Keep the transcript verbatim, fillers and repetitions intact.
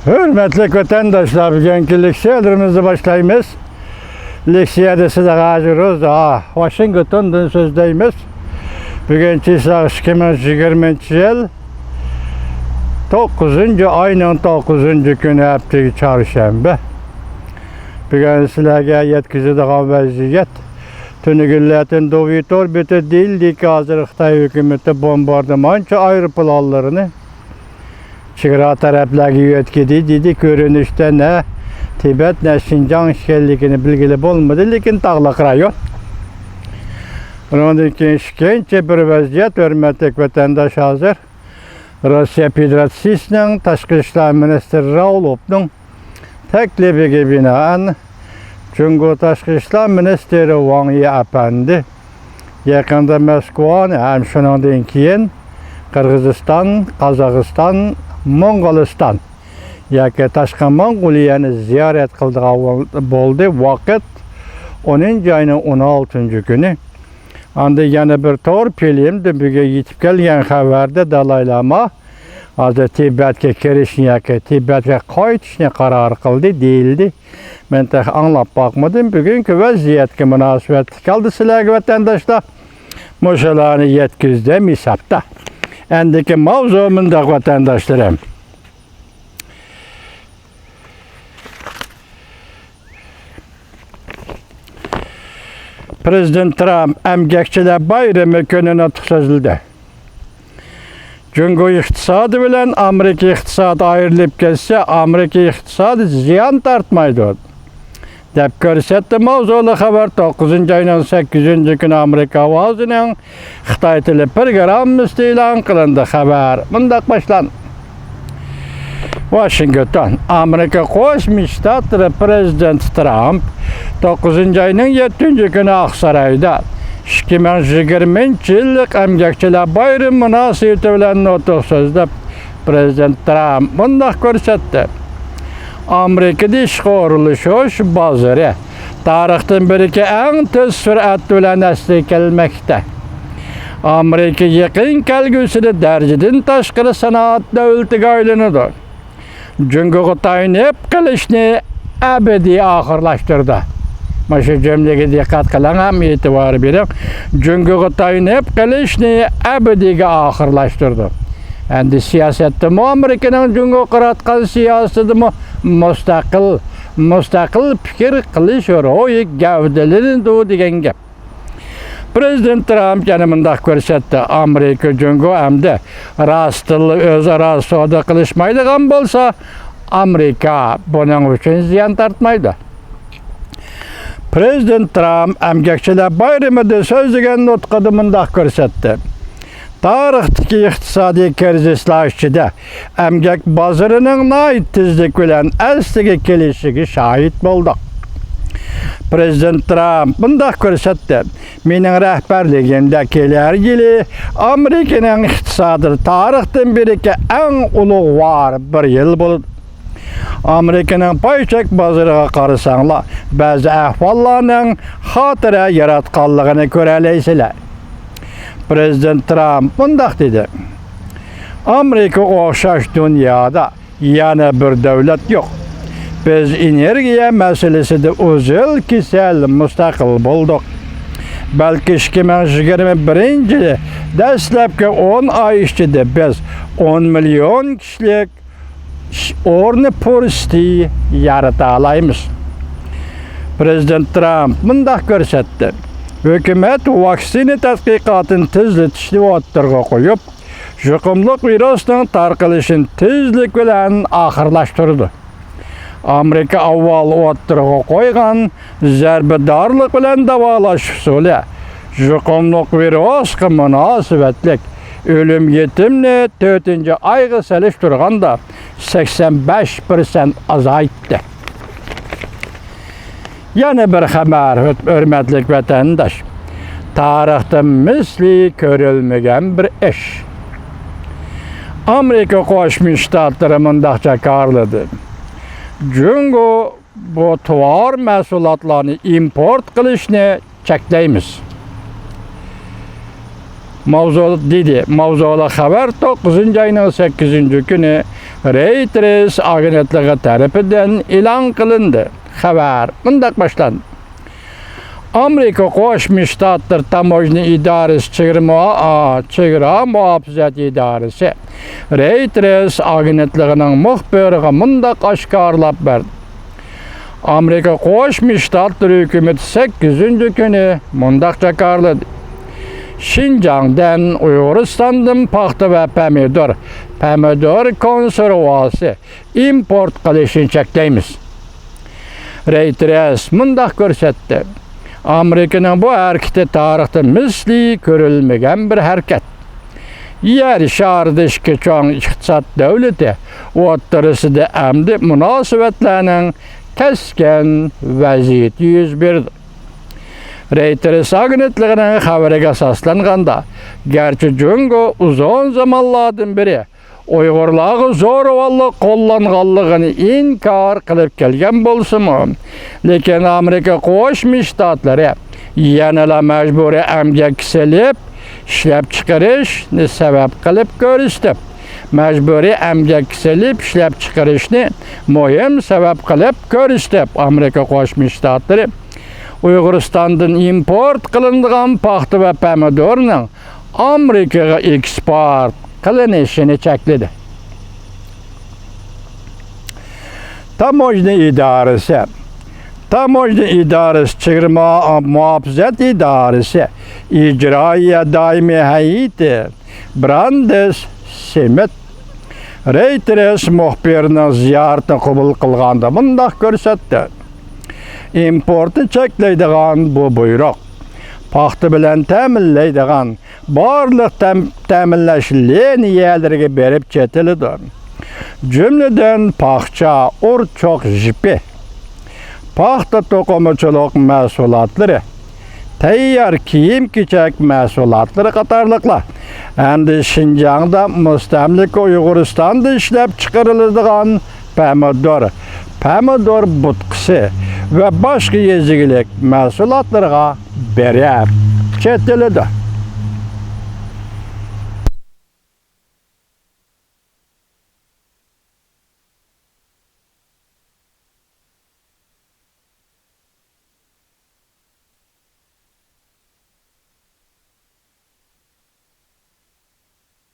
ھۆرمەتلىك ۋەتەنداشلار، بۈگۈنكى لېكسىيەلىرىمىزنى باشلايمىز. لېكسىيەدە سىلەرگە ھازىر روزا ۋاشىنگتوندىن سۆزلەيمىز. بۈگۈن چىسا ئىككى مىڭ يىگىرمىنچى يىل، توققۇزىنچى ئاينىڭ توققۇزىنچى كۈنى، ھەپتىگە چارشەنبە. بۈگۈن سىلەرگە يەتكۈزىدىغان ۋەزىيەت، تۈنۈگۈنلەتىن دوۋىتور بىتى دېيىلدىكى، ھازىر خىتاي ھۆكۈمىتى بومباردىمانچى ئايروپىلانلىرىنى چېگرا تەرەپلەرگە يۆتكىدى دېدى. كۆرۈنۈشتە نە تىبەت، نە شىنجاڭ ئىكەنلىكىنى بىلگىلى بولمىدى، لېكىن تاغلىق رايون. ئۇنىڭدىن كېيىن ئىككىنچى بىر ۋەزىيەت، ھۆرمەتلىك ۋەتەنداش، ھازىر روسىيە فېدېراتسىيىسىنىڭ تاشقى ئىشلار مىنىستىرى راۋلوفنىڭ تەكلىپىگە بىنائەن، جۇڭگو تاشقى ئىشلار مىنىستىرى ۋاڭ يى ئەپەندى يېقىندا موسكۋانى ھەم شۇنىڭدىن كېيىن قىرغىزىستان، قازاقىستان، موڭغۇلىستان ياكى تاشقى موڭغۇلىيەنى زىيارەت قىلىدىغان بولدى. ۋاقىت ئونىنچى ئاينىڭ ئون ئالتىنچى كۈنى. ئاندىن يەنە بىر تور فىلىمدە بۈگۈن يېتىپ كەلگەن خەۋەردە دالاي لاما ھازىر تىبەتكە كىرىشنى ياكى تىبەتكە قايتىشنى قارار قىلدى دېيىلدى. مەن تېخى ئاڭلاپ باقمىدىم. بۈگۈنكى ۋەزىيەتكە مۇناسىۋەتلىك ھالدا سىلەرگە، ۋەتەنداشلار، مۇشۇلارنى يەتكۈزدۈم ھېسابتا. ئەندىكى ماۋزۇ مۇنداق، ۋەتەنداشلىرىم. پىرېزىدېنت ترامپ ئەمگەكچىلەر بايرىمى كۈنى نۇتۇق سۆزلىدى. جۇڭگو ئىقتىسادى بىلەن ئامېرىكا ئىقتىسادى ئايرىلىپ كەتسە، ئامېرىكا ئىقتىسادى زىيان تارتمايدۇ، دەپ كۆرسەتتى. ماۋزۇلۇق خەۋەر توققۇزىنچى ئاينىڭ سەككىزىنچى كۈنى ئامېرىكا ئاۋازىنىڭ خىتاي تىلى پىروگراممىسىدا ئېلان قىلىندى. خەۋەر مۇنداق باشلاندى. ۋاشىنگتون. ئامېرىكا قوشما شتاتلىرى پىرېزىدېنتى ترامپ توققۇزىنچى ئاينىڭ يەتتىنچى كۈنى ئاقسارايدا ئىككى مىڭ يىگىرمىنچى يىللىق ئەمگەكچىلەر بايرىمى مۇناسىۋىتى بىلەن نۇتۇق سۆزلەپ، پىرېزىدېنت ترامپ مۇنداق كۆرسەتتى: ئامېرىكىدا ئىشقا ئورۇنلىشىش بازىرى تارىختىن بېرىكى ئەڭ تېز سۈرئەت بىلەن ئەسلىگە كەلمەكتە. ئامېرىكا يېقىن كەلگۈسىدە دەرىجىدىن تاشقىرى سانائەت دۆلىتىگە ئايلىنىدۇ. جۇڭگوغا تايىنىپ قېلىشنى ئەبەدىي ئاخىرلاشتۇردى. مانا شۇ جۈملىگە دىققەت قىلىڭ ھەم ئېتىبار بېرىڭ. جۇڭگوغا تايىنىپ قېلىشنى ئەبەدىيگە ئاخىرلاشتۇردى. ئەمدى سىياسەتتىمۇ، ئامېرىكىنىڭ جۇڭگوغا قاراتقان سىياسىتىدىمۇ مۇستەقىل، مۇستەقىل پىكىر قىلىش روھى گەۋدىلىنىدۇ دېگەن گەپ. پىرېزىدېنت ترامپ يەنە مۇنداق كۆرسەتتى: ئامېرىكا جۇڭگو ئەمدى راستتىنلا ئۆزئارا سودا قىلىشمايدىغان بولسا، ئامېرىكا بۇنىڭ ئۈچۈن زىيان تارتمايدۇ. پىرېزىدېنت ترامپ ئەمگەكچىلەر بايرىمىدا سۆزلىگەن نۇتقىدا مۇنداق كۆرسەتتى: تارىختىكى ئىقتىسادىي كىرىزىسلار ئىچىدە ئەمگەك بازىرىنىڭ ناھايىتى تېزلىك بىلەن ئەسلىگە كېلىشىگە شاھىت بولدۇق. پىرېزىدېنت ترامپ مۇنداق كۆرسەتتى: مېنىڭ رەھبەرلىكىمدە كېلەر يىلى ئامېرىكىنىڭ ئىقتىسادىدا تارىختىن بېرىكى ئەڭ ئۇلۇغۋار بىر يىل بولىدۇ. ئامېرىكىنىڭ پاي چەك بازىرىغا قارىساڭلار، بەزى ئەھۋاللارنىڭ خاتىرە ياراتقانلىقىنى كۆرەلەيسىلەر. پىرېزىدېنت ترامپ مۇنداق دېدى: ئامېرىكىغا ئوخشاش دۇنيادا يەنە بىر دۆلەت يوق. بىز ئېنېرگىيە مەسىلىسىدە ئۈزۈل-كېسىل مۇستەقىل بولدۇق. بەلكى ئىككى مىڭ يىگىرمە بىرىنچى يىلى دەسلەپكى ئون ئاي ئىچىدە بىز ئون مىليون كىشىلىك ئىش ئورنى پۇرسىتى يارىتالايمىز. پىرېزىدېنت ترامپ مۇنداق كۆرسەتتى: ھۆكۈمەت ۋاكسىنا تەتقىقاتىنى تېزلىتىشنى ئوتتۇرىغا قويۇپ، يۇقۇملۇق ۋىرۇسنىڭ تارقىلىشىنى تېزلىك بىلەن ئاخىرلاشتۇرىدۇ. ئامېرىكا ئاۋۋال ئوتتۇرىغا قويغان زەربىدارلىق بىلەن داۋالاش ئۇسۇلى يۇقۇملۇق ۋىرۇسقا مۇناسىۋەتلىك ئۆلۈم يېتىمنى تۆتىنچى ئايغا سېلىشتۇرغاندا سەكسەن بەش پىرسەنت ئازايتتى. يەنە بىر خەۋەر، ھۆرمەتلىك ۋەتەنداش. تارىختا مىسلى كۆرۈلمىگەن بىر ئىش. ئامېرىكا قوشما شتاتلىرى مۇنداق جاكارلىدى: جۇڭگو بۇ تاۋار مەھسۇلاتلارنى ئىمپورت قىلىشنى چەكلەيمىز. ماۋزۇ دېدى. ماۋزۇلۇق خەۋەر توققۇزىنچى ئاينىڭ سەككىزىنچى كۈنى رەيتېرس ئاگېنتلىقى تەرىپىدىن ئېلان قىلىندى. خەۋەر مۇنداق باشلاندى. ئامېرىكا قوشما شتاتلىرى تاموژنا ئىدارىسى چېگرا مۇ-، ئا، چېگرا مۇھاپىزەت ئىدارىسى رەيتېرس ئاگېنتلىقىنىڭ مۇخبىرىغا مۇنداق ئاشكارىلاپ بەردى. ئامېرىكا قوشما شتاتلىرى ھۆكۈمىتى سەككىزىنچى كۈنى مۇنداق جاكارلىدى: شىنجاڭدىن، ئۇيغۇرىستاندىن پاختا ۋە پەمىدۇر، پەمىدۇر كونسېرۋاسى ئىمپورت قىلىشنى چەكلەيمىز. رەيتېرس مۇنداق كۆرسەتتى: ئامېرىكىنىڭ بۇ ھەرىكىتى تارىختا مىسلى كۆرۈلمىگەن بىر ھەرىكەت. يەر شارىدا ئىككى چوڭ ئىقتىساد دۆلىتى ئوتتۇرىسىدا ئەمدى مۇناسىۋەتلەرنىڭ كەسكىن ۋەزىيىتى يۈز بېرىدۇ. رەيتېرس ئاگېنتلىقىنىڭ خەۋىرىگە ئاساسلانغاندا، گەرچە جۇڭگو ئۇزۇن زامانلاردىن بېرى ئۇيغۇرلارغا زورىۋاللىق قوللانغانلىقىنى ئىنكار قىلىپ كەلگەن بولسىمۇ، لېكىن ئامېرىكا قوشما شتاتلىرى يەنىلا مەجبۇرىي ئەمگەككە سېلىپ ئىشلەپچىقىرىشنى سەۋەب قىلىپ كۆرسىتىپ، مەجبۇرىي ئەمگەككە سېلىپ ئىشلەپچىقىرىشنى مۇھىم سەۋەب قىلىپ كۆرسىتىپ، ئامېرىكا قوشما شتاتلىرى ئۇيغۇرىستاندىن ئىمپورت قىلىنىدىغان پاختا ۋە پەمىدۇرنىڭ ئامېرىكىغا ئېكسپورت قىلىنىشىنى چەكلىدى. تاموژنا ئىدارىسى، تاموژنا ئىدارىسى، چېگرا مۇ-، مۇھاپىزەت ئىدارىسى ئىجرائىيە دائىمىي ھەيئىتى براندېس سمىت رەيتېرس مۇخبىرىنىڭ زىيارىتىنى قوبۇل قىلغاندا مۇنداق كۆرسەتتى: ئىمپورتنى چەكلەيدىغان بۇ بۇيرۇق پاختا بىلەن تەمىنلەيدىغان بارلىق تەم-، تەمىنلەش لىنىيەلىرىگە بېرىپ چېتىلىدۇ. جۈملىدىن پاخچا، ئۇرچۇق، يىپى، پاختا توقۇمىچىلىق مەھسۇلاتلىرى، تەييار كىيىم-كېچەك مەھسۇلاتلىرى قاتارلىقلار ھەمدە شىنجاڭدا مۇستەملىكە ئۇيغۇرىستاندا ئىشلەپچىقىرىلىدىغان پەمىدۇر، پەمىدۇر بۇتقىسى ۋە باشقا يېزا ئىگىلىك مەھسۇلاتلىرىغا بېرىپ چېتىلىدۇ.